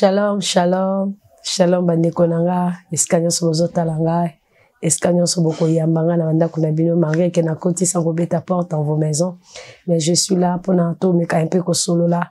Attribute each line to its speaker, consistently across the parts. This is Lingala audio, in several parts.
Speaker 1: Shalom, shalom, shalom bandeko na nga, esika nyonso bozotala ngai, esika nyonso bokoyamba ngai na bandako na bino, malgré que nakoti sans kobeta porte dans vos maisons, mais je suis là mpona tomeka un peu kosolola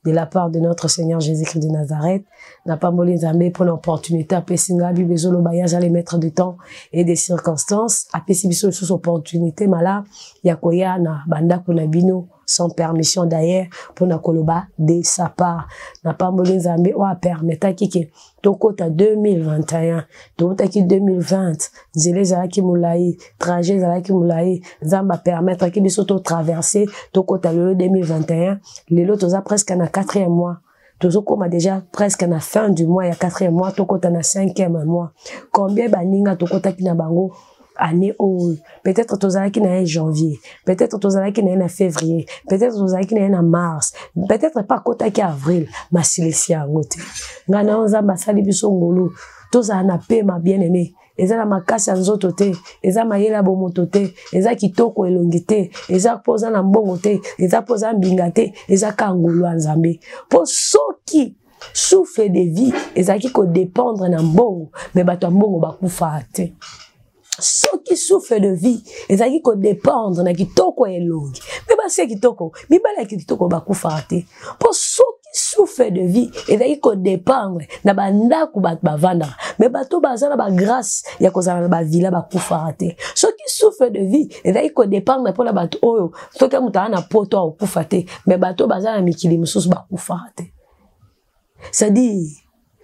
Speaker 1: de la part de notre Seigneur Jésus-Christ de Nazareth. Napamboli Nzambe pour l'opportunité apesi nga Bible ezoloba ye aza le maître du temps et des circonstances, apesi biso lisusu opportunité mala ya koya na bandako na bino sans permission d'ailleurs mpona koloba de sa part. Napamboli Nzambe oyo apermetaki ke tokota 2021, tokotaki 2020, nzela ezalaki molai, trajet ezalaki molai, Nzambe apermettraki biso totraverse tokota lelo 2021. Lelo toza presque na 4e mois, tozokoma déjà presque na fin du mois ya 4e mois, tokota na 5e mois. Combien baninga tokotaki na bango année oyo? Peut-être tozalaki na ye janvier, peut-être tozalaki na ye na février, peut-être tozalaki na ye na mars, peut-être pa akotaki avril, masilisi yango te. Ngai na yo Nzambe asali biso ngolu, tozala na pema. Bien aimé, eza na makasi ya nzoto te, eza mayele ya bomoto te, eza kitoko elongi te, eza mpo oza na mbongo te, eza mpo oza mbinga te, eza ka ngolu ya Nzambe. Mpo soki souffle de vie ezalaki kodépendre na mbongo, me bato ya mbongo bakufaka te. Soki souffle de vie ezalaki kodépendre na kitoko ya elongi, mpe basi ya kitoko, mibali ya kitoko bakufaka te. Mpo soki souffle de vie ezalaki kodépendre na bandako bato bavandaka, me bato baza na bagrâce ya kozala na bavilla bakufaka te. Soki souffle de vie ezalaki kodépendre mpona bato oyo, soki moto aza na poto akokufa te, me bato baza na mikili mosusu bakufaka te. C'est-à-dire,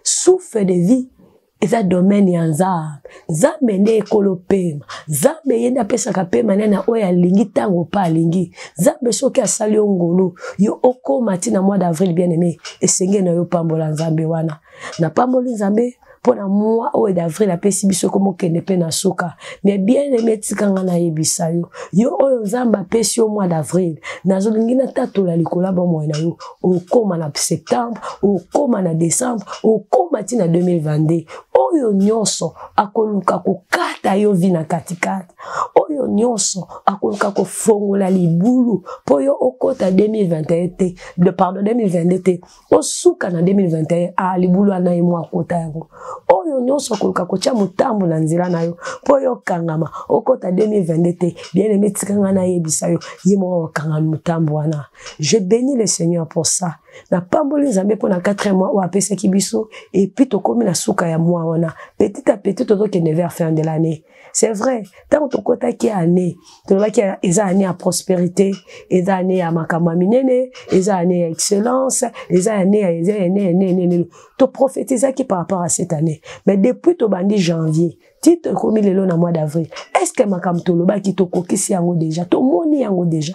Speaker 1: souffle de vie eza domaine ya Nzambe. Nzambe nde ekolo pema, Nzambe ye nde apesaka pema nde na oyo alingi, ntango mpe alingi. Nzambe soki asali yo ngolu, yo okóma ntina mois d'avril, bien aimé, esengeli na yo pambola Nzambe wana. Napamboli Nzambe mpo na mois oyo d'avril apesi biso, komokende mpe na suka. Mais bien aimé, etika nga nayebisa yo, yo oyo Nzambe apesi yo mois d'avril, nazolingi natatola likolo ya bomoi na yo. Okóma na septembre, okóma na décembre, okóma ntina 2022. Oyo nyonso akoluka kokata yo vie na katikati, oyo nyonso akoluka kofongola libulu mpo yo okɔta 2021 te, de pardon, 2022 te, osuka na 2021, ah, libulu wana ye mwa akota yango. Oyo nyonso akoluka kotia motambo na nzela na yo mpo yo okangama, okɔta 2022 te, bien aimé, tika ngai nayebisa yo, ye moko akokanga motambo wana. Je bénis le Seigneur pour ça. Napamboli Nzambe mpo na 4 mois oyo apesaki biso, et puis tokómi na suka ya mois wana. Petit à petit tozokende vers fin de l'année. C'est vrai, ntango tokɔtaki année, tolobaki eza année ya prospérité, eza année ya makambo ya minene, eza année ya excellence, eza année ya, eza année, année, année. Toprophétisaki par rapport à cette année, mais depuis tobandi janvier ti tokomi lelo na mois d'avril, est ce que makambo tolobaki tokokisi yango déjà? Tomoni yango déjà?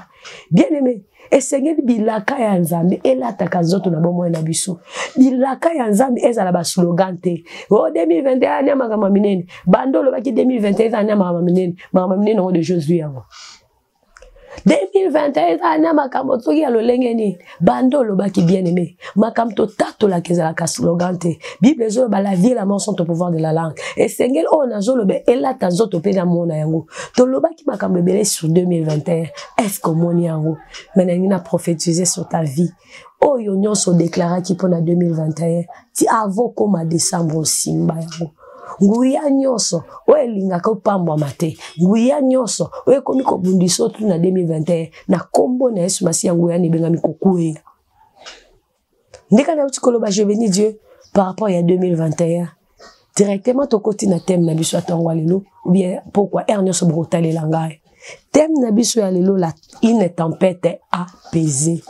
Speaker 1: Bien aimé, esengeli bilaka ya Nzambe elataka nzoto na bomoi na biso. Bilaka ya Nzambe ezala baslogan te. O 2021 année ya makambo ya minene, bando olobaki 2021 eza année ya makambo ya minene, makambo ya minene yango deja ozwi yango. 2021 eza na makambo soki ya lolenge nini, bando olobaki? Bien aimé, makambo totatolaka ezalaka slogan te. Bible ezoloba: "La vie et la mort sont au pouvoir de la langue." Esengeli oyo nazoloba elata nzoto mpe namona yango. Tolobaki makambo ebele sur 2021, est ce que omoni yango? Mais nalingi na prophétiser sur ta vie: oyo nyonso odéclaraki mpona 2021, ti avant koma décembre, osimba yango. Nguya nyonso oyo elingaka opambwama te, nguya nyonso oyo ekomi kobundisa otu na 2021, na nkombo na Yesu Masiya, nguya wana ebengami kokweya. Ndeka nauti koloba, je bénis Dieu par rapport ya 2021. Directement tokoti na thème na biso ya ntongo ya lelo, ou bien pourquoi heure nyonso bokotalela ngai. Thème na biso ya lelo: la une tempête apaisée,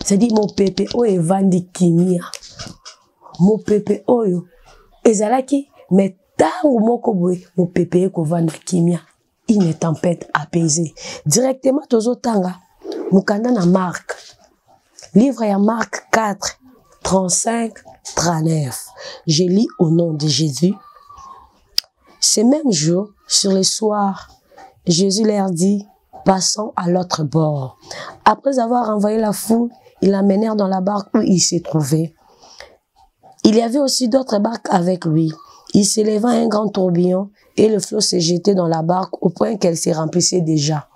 Speaker 1: c'est-à-dire mopepe oyo evandi kimia, mopepe oyo ezalaki, mais ntango moko boye mopepe ekovanda kimia, une tempête apaisée. Directement tozotanga mokanda na Marc, livre ya Marc 4, 35 39. Je lis au nom de Jésus. Ce même jour, sur le soir, Jésus leur dit: "Passons à l'autre bord." Après avoir envoyé la foule, ils l'amenèrent dans la barque où il se trouvait. Il y avait aussi d'autres barques avec lui. Il s'éleva un grand tourbillon et le flot s'est jeté dans la barque au point qu'elle se remplissait déjà.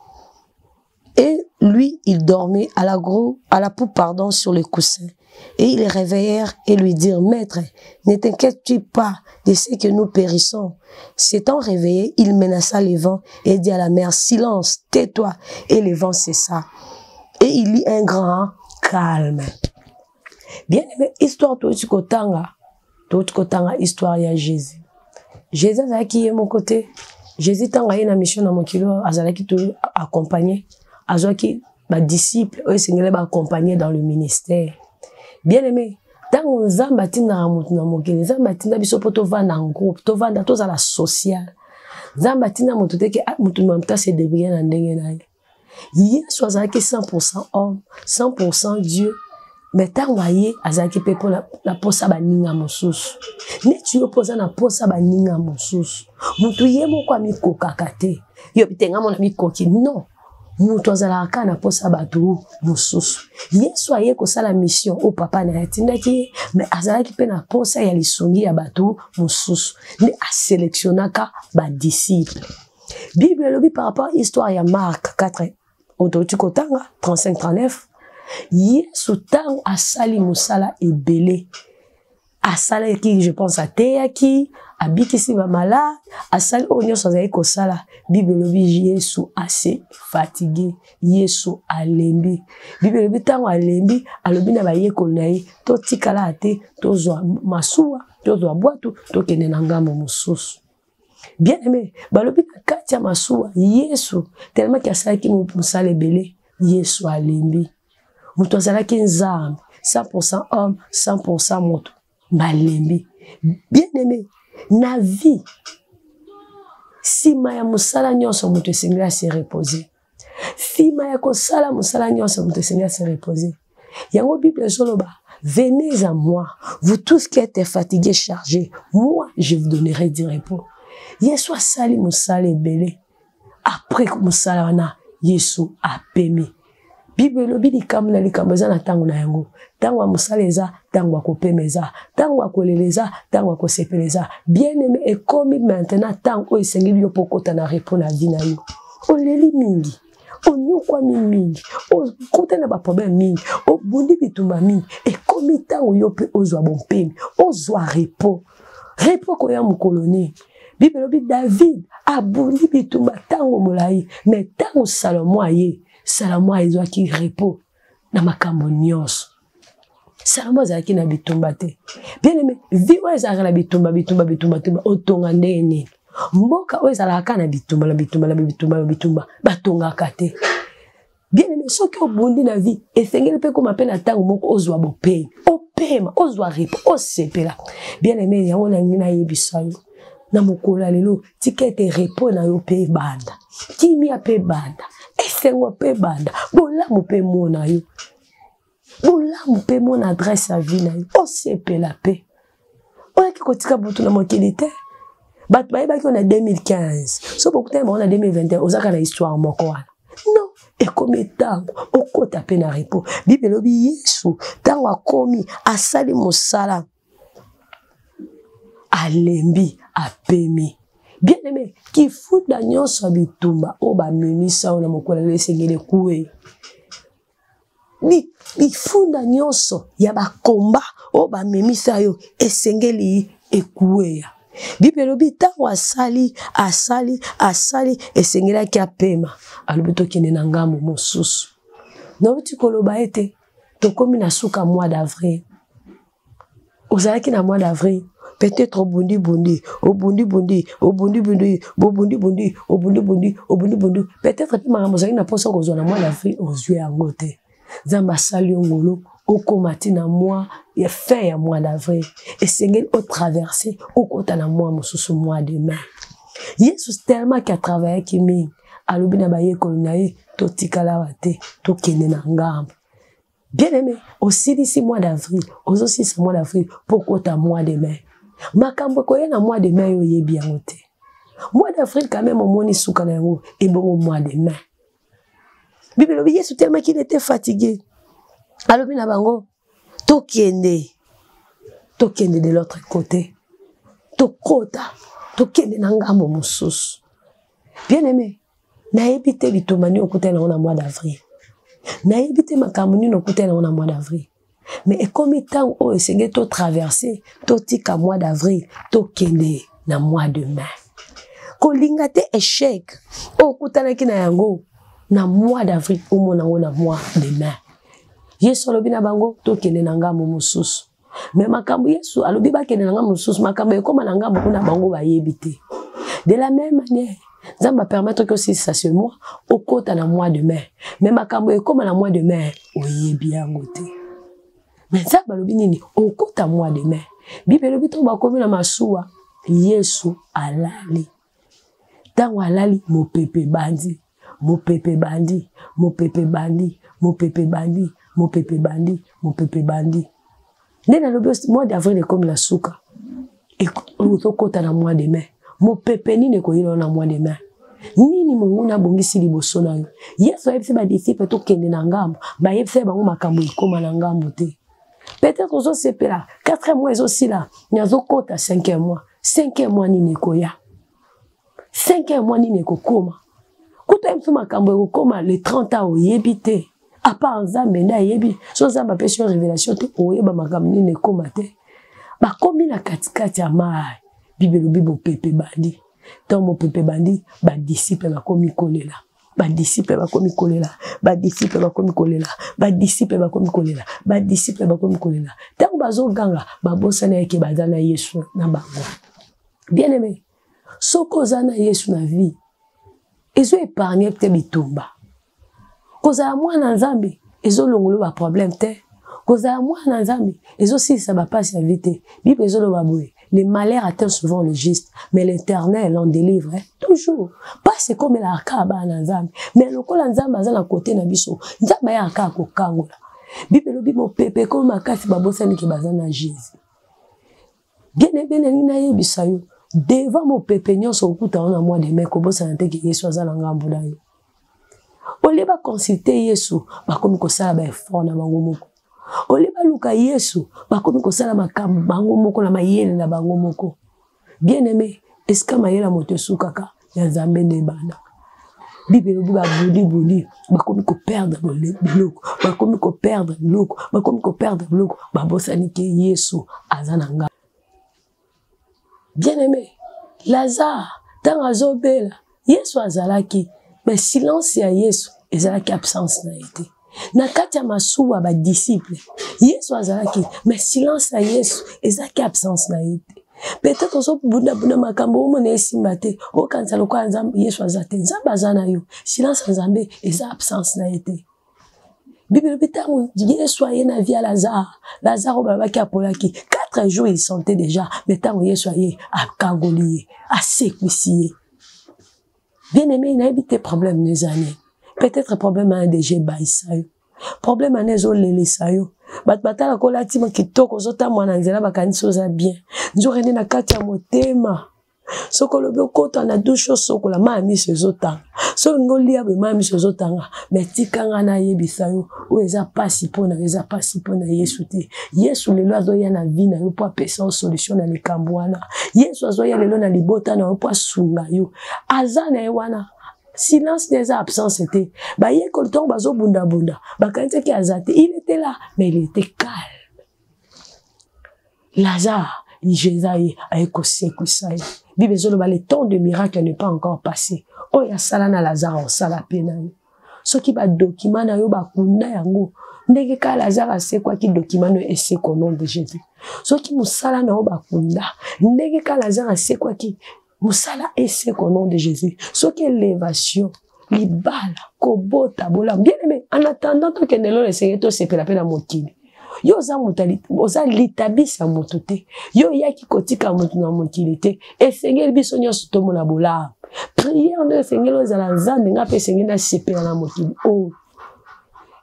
Speaker 1: Et lui, il dormait à la, gros, à la poupe, pardon, sur le coussin. Et ils le réveillèrent et lui dirent, Maître, ne t'inquiètes-tu pas de ce que nous périssons? S'étant réveillé, il menaça le vent et dit à la mer, Silence, tais-toi. Et le vent cessa. Et il y eut un grand calme. Bien aimé, histoire touti kotanga, touti kotanga histoire ya Jésus. Jésus azalaki ye moko te. Jésus ntango aye na mission na mokili oyo azalaki to accompagné, azwaki ba disciples oyo esengeli ba accompagner dans le ministère. Bien aimé, ntango Nzambe atindaka moto na mokili, Nzambe atinda biso mpo tovanda en groupe, tovanda tozala social. Nzambe atinda moto te ke ah, moto moto ase débrouiller na ndenge na ye. Yesu azalaki 100% homme, 100% Dieu. Mais ntango aye azalaki mpe mpo na mposa baninga mosusu. Neti yo mpo oza na mposa baninga mosusu, moto ye moko amikokaka te. Yo te nga mona mikoki non. Moto azalaka kaka na mposa bato mosusu. Yesu aye kosala mission oyo papa na ye atindaki ye, mais azalaki mpe na mposa ya lisungi ya bato mosusu. Nde aselektionaka ba disciples. Bible elobi par rapport histoire ya Marc 4 oyo touti kotanga 35 39, Yesu ntango asali mosala ebele, asalaki je pense ateyaki, abikisi ba malade, asali oyo nyonso azali kosala. Bible elobi Yesu ase fatigué, Yesu alembi. Bible elobi ntango alembi alobi na bayekoli na ye totikala te, tozwa masuwa, tozwa bwatu, tokende na ngambo mosusu. Bien aimé, balobi na kati ya masuwa Yesu tellement ki asalaki mosala ebele, Yesu alembi. Moto azalaki Nzambe 100% homme, 100% moto, balembi. Bien aimé, na vie nsima ya mosala nyonso moto esengeli ase reposer. Nsima ya kosala mosala nyonso moto esengeli ase reposer. Yango Bible ezoloba, venez à moi, vous tous qui êtes fatigués, chargés, moi je vous donnerai du repos. Yesu asali mosala ebele. Après mosala wana, Yesu apemi. Bible elobi likambo na likambo eza na ntango na yango. Ntango ya mosala eza, ntango ya kopema eza, ntango ya kolela eza, ntango ya kosepela eza. Bien aimé, ekomi maintenant ntango oyo esengeli yo mpo okota na repos na vie na yo. Oleli mingi, onyokwami mingi, okota na ba problème mingi, obundi bitumba mingi, ekomi ntango yo mpe ozwa bompemi, ozwa repos. Repos koya mokolo nini? Bible elobi David abundi bitumba ntango molai, mais ntango Salomo aye, Salomo azwaki repos na makambo nyonso. Salomo azalaki na bitumba te. Bien aimé, vie oyo ezalaka na bitumba, bitumba, bitumba, bitumba, otonga ndenge nini? Mboka oyo ezalaka kaka na bitumba, na bitumba, na bitumba, na bitumba, batongaka te. Bien aimé, soki obundi na vie, esengeli mpe koma mpe na ntango moko ozwa bopemi, opema, ozwa repos, osepela. Bien aimé, yango nalingi nayebisa yo na mokolo ya lelo, tika ete repos na yo mpe ebanda, kimia mpe ebanda, esengo mpe ebanda, bolamu mpe mona yo, bolamu mpe mona adresse ya vie na yo, osepela mpe. Oyaki kotika butu na mokili te. Bato bayebaki yo na 2015, so bokutani bango na 2021, ozaka na histoire moko wana. Non, ekomi ntango okota mpe na repos. Bible elobi Yesu ntango akomi asali mosala, alembi, apemi. Bien aimé, kifunda nyonso ya bitumba oyo bamemisa yo na mokolo lelo esengeli ekuwe. Bifunda nyonso ya bakomba oyo bamemisa yo esengeli ekuweya. Bible elobi ntango asali, asali, asali, esengelaki apema. Alobi tokende na ngambo mosusu. Nauti koloba ete tokomi na suka mois d'avril. Ozalaki na mois d'avril, peut-être obundi bundi, obundi bundi, obundi bundi, bobundi bundi, obundi bundi, obundi bundi. Peut-être pe makambo ozalaki na mposa kozwa na mois d'avril, ozwi yango te. Nzambe asali yo ngolu, okoma ti na mois ya fin ya mois d'avril. Esengeli otraverser, okota na mois mosusu, mois de mai. Yesu tellement ki atravaillaki mingi, alobi na bayekoli na ye, totikala awa te, tokende na ngambo. Bien aimé, osilisi mois d'avril, ozosilisa mois d'avril po okota mois de mai. Makambo ekoya na mois de mai oyo oyebi yango te. Mois d'avril quand même omoni suka na yango, ebongo mois de mai. Bible elobi Yesu tellement qu'il était fatigué. Alobi na bango, tokende, tokende de l'autre côté. Tokota, tokende na ngambo mosusu. Bien aimé, nayebi te bitumba nini okutani nango na mois d'avril. Nayebi te makambo nini okutani nango na mois d'avril. Mais ekomi ntango oyo esengeli totraverse, totika mois d'avril, tokende na mois de mai. Kolinga te échec oyo okutanaki na yango na mois d'avril, omona yango na mois de mai. Yesu alobi na bango tokende na ngambo mosusu. Me makambo Yesu alobi bakende na ngambo mosusu, makambo ekóma na ngambo kuna bango bayebi te. De la même manière, Nzambe apermettre que osilisa ce mois, okota na mois de mai. Me makambo ekóma na mois de mai, oyebi yango te. Me Nzambe alobi nini? Okota mois de mai. Bible elobi ntango bakomi na masuwa, Yesu alali. Ntango alali, mopepe ebandi, mopepe ebandi, mopepe ebandi, mopepe ebandi, mopepe ebandi, mopepe ebandi. Nde nalobi mois d'avril ekomi na suka, tokota na mois de mai. Mopepe nini ekoyela na mois de mai? Nini monguna abongisi liboso na yo? Yesu ayebisi ba disciples tokende na ngambo, bayebisa bango makambo ekoma na ngambo te. Peut-être ozosepela 4 mois ezosila, nazokota 5 mois. 5 mois nini ekoya? 5 mois nini ekokoma? Kuta ye mosusu makambo ekokoma le 30 ans oyebi te. À part Nzambe nde ayebi. So Nzambe apesi yo révélation te, oyeba makambo nini ekoma te. Bakomi na katikati ya mai, Bible elobi mopepe ebandi. Ntango mopepe ebandi, ba disciples bakomi kolela. Ba disciples bakomi kolela, ba disciples bakomi kolela, ba disciples bakomi kolela, ba disciples bakomi kolela. Ntango bazoganga, babosana eke baza na Yesu na bango. Bien-aimé, soki oza na Yesu na vie, ezo épargner te bitumba. Kozala mwana Nzambe ezolongola ba problème te. Kozala mwana Nzambe ezosilisa ba pasi ya vie te. Bible ezoloba boye, le malheur atteint souvent le juste, mais l'Éternel en délivre toujours. Pasi ekomelaka kaka bana Nzambe, mais lokola Nzambe aza na côté na biso, Nzambe ayaka kaka kokangola. Bible elobi mopepe ekomi makasi, babosani ke baza na Jésus. Bien-aimé, nalingi nayebisa yo, devant mopepe nyonso okuta wana mois de mai, kobosana te ke Yesu aza na ngambo na yo. Olie ba consulter Yesu, bakomi kosala ba effort na bango moko. Olie baluka Yesu, bakomi kosala makambo bango moko na mayele na bango moko. Bien-aimé, esika mayele ya moto esukaka, ya Nzambe nde ebandaka. Bible elobi babuli-buli bakomi koperdre biloko, bakomi koperdre biloko, bakomi koperdre biloko, babosani ke Yesu aza na ngambo. Bien-aimé, Lazare ntango azobela, Yesu azalaki, mais silence ya Yesu ezalaki absence na ye te. Na kati ya masuwa ba disciples, Yesu azalaki, mais silence ya Yesu ezalaki absence na ye te. Peut-être ozobunda-bunda makambo omona esimba te, okanisa lokola Nzambe Yesu aza te. Nzambe aza na yo, silence ya Nzambe eza absence na ye te. Bible elobi ntango Yesu aye na vie ya Lazare, Lazare oyo balobaki apolaki 4 jours, il sentait déjà, mais ntango Yesu aye akangoli ye, asekwisi ye. Bien-aimé, nayebi te problème na eza nini. Peut-être problème wana déjà ebayisa yo, problème wana ezolelisa yo. Bato batalaka olati kitoko, ozotambola na nzela, bakanisi oza bien, nzoka nde na kati ya motema. Soki olobi okota na douche osokola, mai ya miso ezotanga. Soki olingi olia boye, mai ya miso ezotanga. Mais tika nga nayebisa yo, oyo eza pasi mpo na yo, eza pasi mpo na Yesu te. Yesu lelo azoya na vie na yo mpo apesa yo solution na likambo wana. Yesu azoya lelo na libota na yo mpo asunga yo. Aza na ye wana. Silence nde eza absence te. Bayekoli ntango bazobundabunda, bakanisaki aza te. Il était là, mais il était calme. Lazare, Jésus aye, aye kosekwisa ye. Bible ezoloba le temps de miracle n'est pas encore passé. Oyo asala na Lazare, osala pe na yo. Soki ba document na yo bakunda yango, ndenge kaka Lazare asekwaki, document na yo esekwa au nom de Jésus. Soki mosala na yo bakunda, ndenge kaka Lazare asekwaki, mosala esekwa au nom de Jésus. Soki élévation, libala, kobota, bolamu. Bien aimé, en attendant tokende lelo, esengeli tosepela pe na mokili. Yo oza moto ya oza litabisi ya moto te. Yo oyaki kotika moto na mokili te. Esengeli biso nyonso tomona bolamu. Prière nde esengeli ozala Nzambe, nga pe esengeli nasepela na mokili oyo.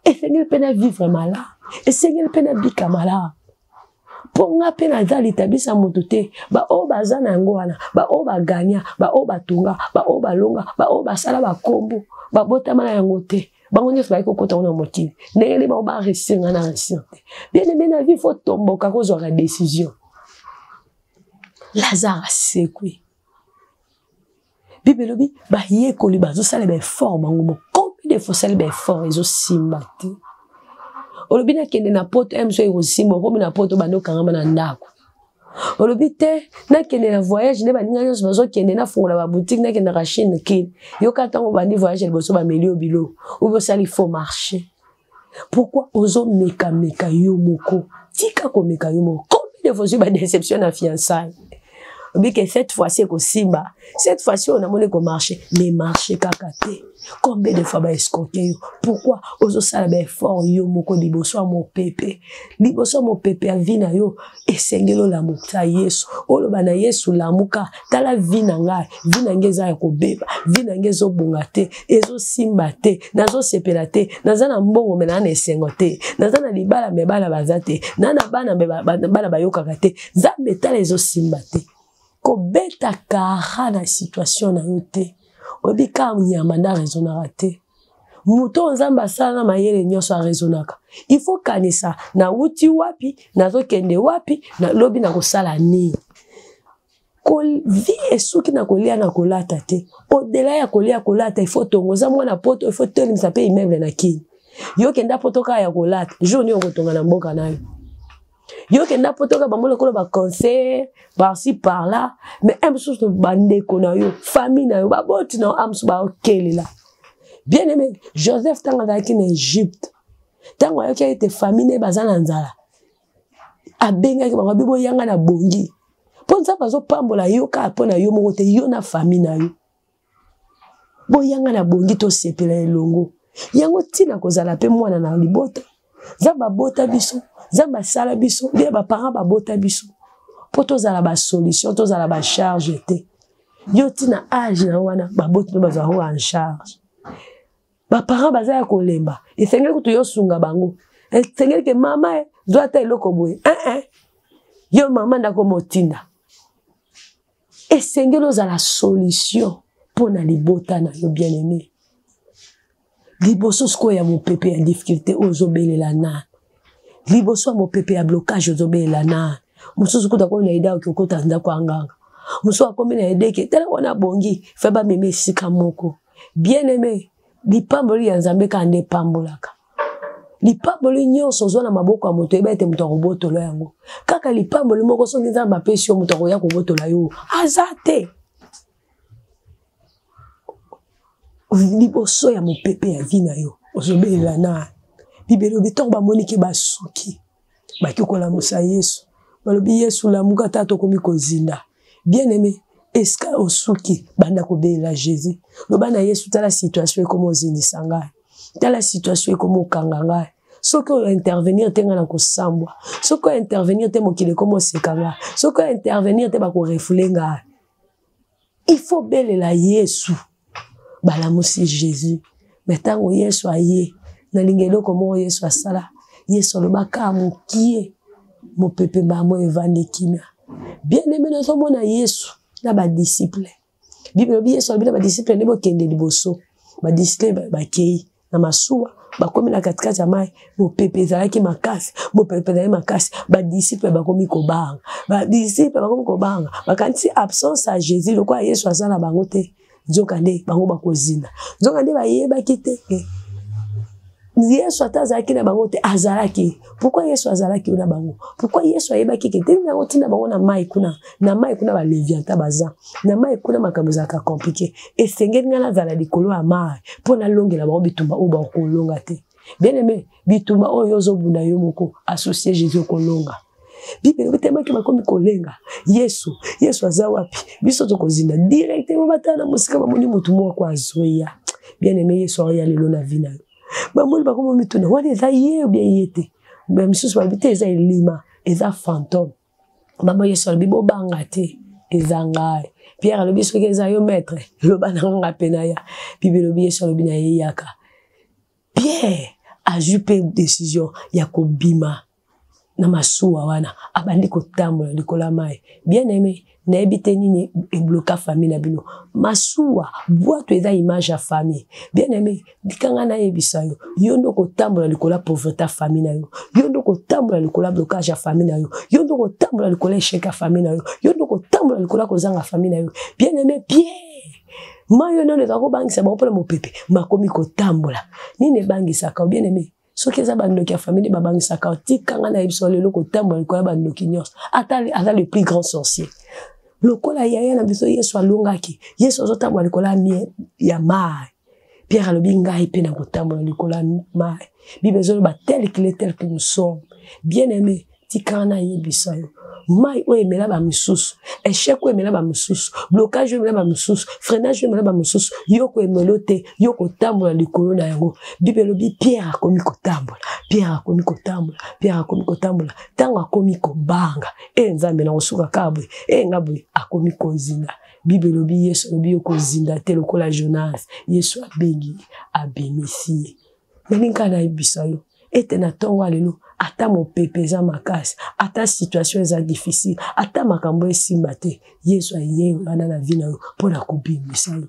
Speaker 1: Esengeli pe na vivre malamu. Esengeli pe na bika malamu. Mpo nga pe naza litabisi ya moto te. Ba oyo baza na yango wana, ba oyo baganya, ba oyo batonga, ba oyo balonga, ba oyo basala bakombo, babotama na yango te. Bango nyonso bayaki kokota ngo na mokili. Ndenge nini bango ba réussir, nga na réussir te. Bien aimé, na vie faut tomboka kozwaka décision. Lazare asekwi. Bible elobi bayekoli bazosala ba effort bango moko. Combien de fois osali ba effort ezosimba te? Olobi nakende na poto, mso ekosimba, okomi na poto bando okangama na ndako. Olobi te nakende na voyage nde baninga nyonso bazokende, nafungola baboutique, nakendaka Chine kine. Yoka ntango obandi voyage liboso bameli yo biloko, obi osali faux marché. Pourquoi ozomekameka yo moko? Tika komeka yo moko. Combien de fois ozwi badéception na fiançailles? Obi ke cette fois-ci ekosimba, cette fois-ci oyo namoni ekomarche, mais marche kaka te. Combien de fois baescroke yo? Pourquoi ozosala baeffort yo moko liboso ya mopepe? Liboso ya mopepe ya vie na yo, esengeli olamuka Yesu. Oloba na Yesu, lamuka, tala vie na ngai, vie na ngai eza ya kobeba, vie na ngai ezobonga te, ezosimba te, nazosepela te, naza na mbongo me naa na esengo te, naza na libala me bana baza te, naa na bana me bana bayokaka te. Nzambe, tala ezosimba te. Kobeta kara na situation na yo te. Oyebi kaka nyama nde araisonnaka te. Moto oyo Nzambe asala na mayele nyonso araisonnaka. Il faut kanisa nawuti wapi, nazokende wapi, nalobi nakosala nini. Vie esuki na kolia na kolata te. Au-delà ya kolia kolata, il faut tongo. Oza mwana poto, il faut telemisa pe immeuble na Kini. Yo kenda poto kaka ya kolata, jour nini okotonga na mboka na yo? Yo kenda poto kaka bango lokola ba conseil par-ci par-là, mais un mosusu bandeko na yo, famille na yo, baboti na yo, a mosusu baokelela. Bien aimé, Joseph ntango azalaki na Egypte, ntango ayoki ete famille na ye baza na nzala, abengaki bango, abi boyanga na bongi. Mpo Nzambe azopambola yo kaka mpo na yo moko te, yo na famille na yo. Boyanga na bongi tosepela elongo. Yango ntina kozala mpe mwana na libota. Nzambe abota biso, Nzambe asala biso, bien ba parents babota biso. Mpo tozala ba solution, tozala ba charge te. Yo ntina age na wana baboti no bazala ko en charge. Ba parents baza ya kolemba, esengeli kutu yo sunga bango. Esengeli ke mama zwa ata eloko boye. Eh eh. Yo mama ndako motinda. Esengeli ozala solution mpo na libota na yo bien-aimé. Liboso sikoyo ya mopepe ya difficulté oyo ozobelela na, liboso ya mopepe ya blocage ozobelela na, mosusu kuta akomi na ide akoki kokota ndako ya nganga, mosusu akomi na ide ke tala wana abongi fe bamema esika moko. Bien-aimé, lipamboli ya Nzambe kaka nde epambolaka. Lipamboli nyonso ozwa na maboko ya moto, oyeba ete moto akobotola yango. Kaka lipamboli moko soki Nzambe apesi yo, moto akoya kobotola yo aza te. Liboso ya mopepe ya vie na yo ozobelela na Bible elobi ntango bamoni ke basuki, baki kolamusa Yesu, balobi Yesu lamuka, tata tokomi kozinda. Bien aimé, esika osuki banda kobelela Jésus, loba na Yesu tala situation ekomi ozindisa ngai, tala situation ekomi okanga ngai. Soki oyo intervenir te ngai nakosambwa, soki oyo intervenir te mokili ekomi oseka ngai, soki oyo intervenir te bakorefule ngai. Il faut belela Yesu. Balamusi Jésus. Mais tango Yesu aye, nalingi eloko moko Yesu asala. Yesu alobaka mokie, mopepe mbamo evandi kimia. Bien-aimé, nazomona Yesu na ba disciples. Bible elobi Yesu alobi na ba disciples nde bokende liboso. Ba disciples bakei na masuwa, bakomi na katikati ya mai, mopepe ezalaki makasi, mopepe ezalaki makasi, ba disciples bakomi kobanga, ba disciples bakomi kobanga, bakanisi absence ya Jésus lokola Yesu aza na bango te, nzoka nde bango bakozinda, nzoka nde bayebaki te ke Yesu ata azalaki na bango te, azalaki. Pourquoi Yesu azalaki na bango? Pourquoi Yesu ayebaki ke te nango tinda bango na mai kuna, na mai kuna ba Leviathan baza, na mai kuna makambo ezalaka compliqué. Esengeli nga nazala likolo ya mai mpo nalongela bango bitumba oyo bakolonga te. Bien aimé, bitumba oyo ozobunda yo moko, associé Jésus okolonga. Bible elobi tellement ke bakomi kolenga Yesu, Yesu aza wapi? Biso tokozinda directement, batala na mosika bamoni motu moko azoya. Bien aimé, Yesu aoya lelo na vie na yo. Bamoni bakomi mituna wana eza ye ou bien ye te. Ba misusu balobi te eza elima, eza fantôme. Mama Yesu alobi bobanga te, eza ngai. Pierre alobi soki eza yo maître, loba na nga pe na ya. Bible elobi Yesu alobi na ye yaka. Pierre azwi pe décision ya kobima na masuwa wana, abandi kotambola likolo ya mai. Bien aimé, nayebi te nini ebloka famille na bino. Masuwa, bwato eza image ya famille. Bien aimé, likanga nayebisa yo, yo nde okotambola likolo ya pauvreté ya famille na yo, yo nde okotambola likolo ya blocage ya famille na yo, yo nde okotambola likolo ya échec ya famille na yo, yo nde okotambola likolo ya kozanga famille na yo. Bien aimé, Pierre, mayo nano ezala kobangisa bango mpona mopepe, makomi kotambola. Nini ebangisaka yo, bien aimé? Soki eza bandoki ya famille nde babangisaka yo, tika ngai nayebisa yo lelo kotambola likolo ya bandoki nyonso, ata aza le plus grand sorcier. Lokola yaya na biso Yesu alongaki, Yesu azotambola likolo ya mai. Pierre alobi ngai mpe nakotambola likolo ya mai. Bible ezoloba tel qu'il est, tel que nous sommes. Bien aimé, tika nayebisa yo, mai oyo emela bamisusu, échec oyo emela bamisusu, blocage oyo emela bamisusu, freinage oyo emela bamisusu, yo koemelo te, yo kotambola likolo na yango. Bible elobi Pierre akomi kotambola, Pierre akomi kotambola, Pierre akomi kotambola. Ntango akomi kobanga, e Nzambe nakosuka kaka boye, e nga boye, akomi kozinda. Bible elobi Yesu alobi yo kozinda te lokola Jonas. Yesu abengi ye, abimisi ye. Nalingi kaka nayebisa yo ete na ntongo ya lelo, ata mopepe eza makasi, ata situation eza difficile, ata makambo esimba te, Yesu aye wana na vie na yo mpo na kobimisa yo.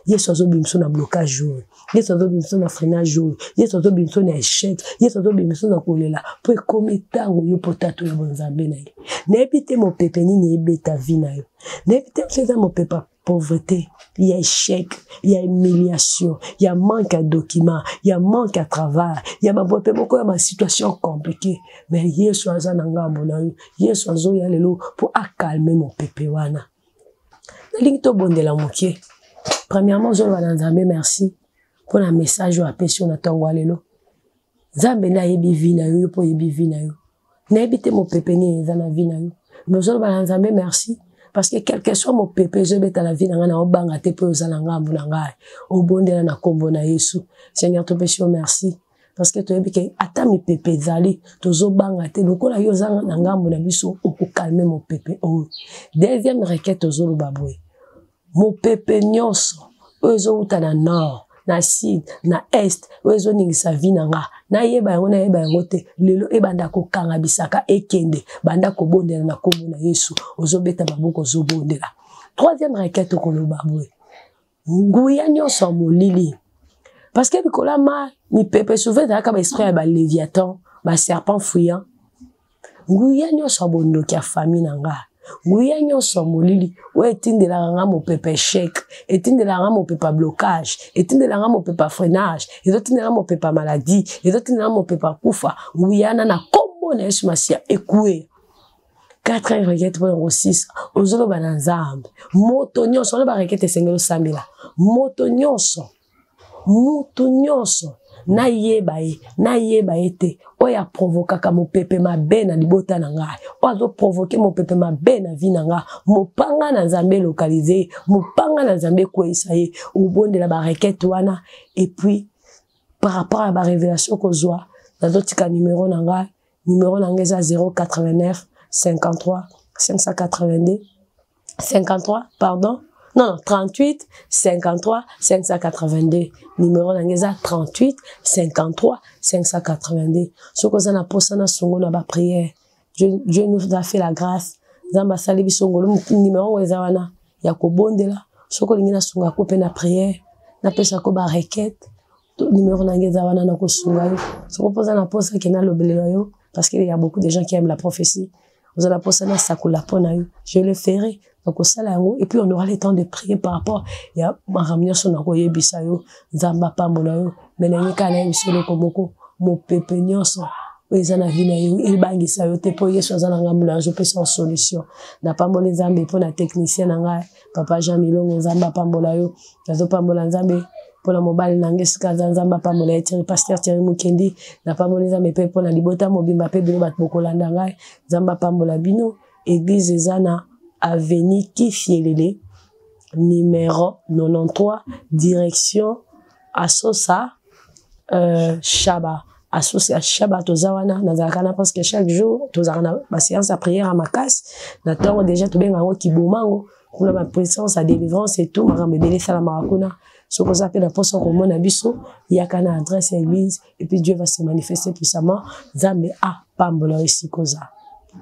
Speaker 1: Yesu azobimisa na blocage oyo, Yesu azobimisa na freinage oyo, Yesu azobimisa na échec, Yesu azobimisa na kolela, mpo ekomi ntango yo mpo tatola bonzambe na ye. Nayebi te mopepe nini ebeta vie na yo, nayebi te soki eza mopepe ya pauvreté, ya échec, ya humiliation, ya manque ya document, ya manque ya travail, ya babope moko ya ba situation compliquée. Mais Yesu aza na ngambo na yo, Yesu azoya lelo mpo akalme mopepe wana. Nalingi tobondela moke. Premièrement, ozoloba na Nzambe merci mpo na message oyo apesi yo na ntongo ya lelo. Nzambe nde ayebi vie na yo, yo mpo oyebi vie na yo. Nayebi te mopepe nini eza na vie na yo, mais ozoloba na Nzambe merci parce que quelque soit mopepe ezobeta na vie na ngai, naobanga te mpo oza na ngambo na ngai. Obondela na nkombo na Yesu. Seigneur, topesi yo merci parce que toyebi ke ata mipepe ezali, tozobanga te, lokola yo oza na ngambo na biso, okokalme mopepe oyo. Deuxième requête, tozoloba boye: mopepe nyonso oyo ezowuta na nord, na sud, na est, oyo ezoningisa vie na nga, nayeba yango, nayeba yango te, lelo ebanda kokanga bisaka, ekende. Banda kobondela na nkombo na Yesu. Ozobeta maboko, ozobondela. Troisième requête, okoloba boye: nguya nyonso ya molili, parce que likolo ya mai mipepe souvent ezalaka baesprit ya baléviathan, baserpent fuyant. Nguya nyonso ya bondoki ya famille na nga, nguya nyonso ya molili oyo etindelaka nga mopepe échec, etindelaka nga mopepe ya blocage, etindelaka nga mopepe ya freinage, ezotindela nga mopepe ya maladie, ezotindela nga mopepe ya kufa, nguya na nkombo na Yesu Masiya ekweya. Quatrième requête mpona kosisa, ozoloba na Nzambe: moto nyonso wana, barequête esengeli osambela, moto nyonso, mutu nyonso, nayeba ye, nayeba ye te, oyo aprovokaka mopepe mabe na libota na ngai, oyo azoprovoke mopepe mabe na vie na ngai, mopanga na Nzambe elokalize ye, mopanga na Nzambe ekweyisa ye. Obondela barequête wana, et puis par rapport ya barévélation kozwa, nazotika numero na ngai. Numero na ngai eza 089 53 582 53, pardon, non, non, 38 53 582. Numero na ngai eza 38 53 582. Soki oza na posa na songo na baprière, Dieu, Dieu nous a fait la grâce, Nzambe asali biso ngolu, numero yango eza wana ya kobondela. Soki olingi nasunga ko mpe na prière, napesa ko barequête, numéro na ngai eza wana, na kosunga yo. Soki mpoza na posa ke nalobelela yo, parce qu'il y a beaucoup de gens qui aiment la prophétie, oza na posa nasakola mpo na yo, je le ferai, nakosala yango, et puis on aura le temps de prier par rapport ya makambo nyonso nakoyebisa yo. Nzambe apambola yo. Me nalingi kaka nayebisa eloko moko: mopepe nyonso oyo eza na vie na yo ebangisa yo te, mpo Yesu aza na ngambo na yo, azopesa yo solution. Napamboli Nzambe mpo na technicien na ngai, papa Jean Milongo, Nzambe apambola yo. Nazopambola Nzambe mpona mobali na ngai esika aza, Nzambe apambola ye, Thierry, pasteur Thierry Mukendi. Napamboli Nzambe mpe mpona libota mobimba, mpe bino bato bokolanda ngai, Nzambe apambola bino. Église eza na avenue Kifielele numéro 93, direction Asosa Shaba, Asosa Shaba. Toza wana, nazalaka na parce que chaque jour tozalaka na baséance ya prière ya makasi na ntongo. Déjà tobenga yango kibomango kuna, bapuissance ya délivrance et tout, makambo ebele esalamaka kuna. Soki oza mpe na mposa komona biso, yaka na adresse ya église, et puis Dieu va se manifester puissamment. Nzambe apambola yo esika oza.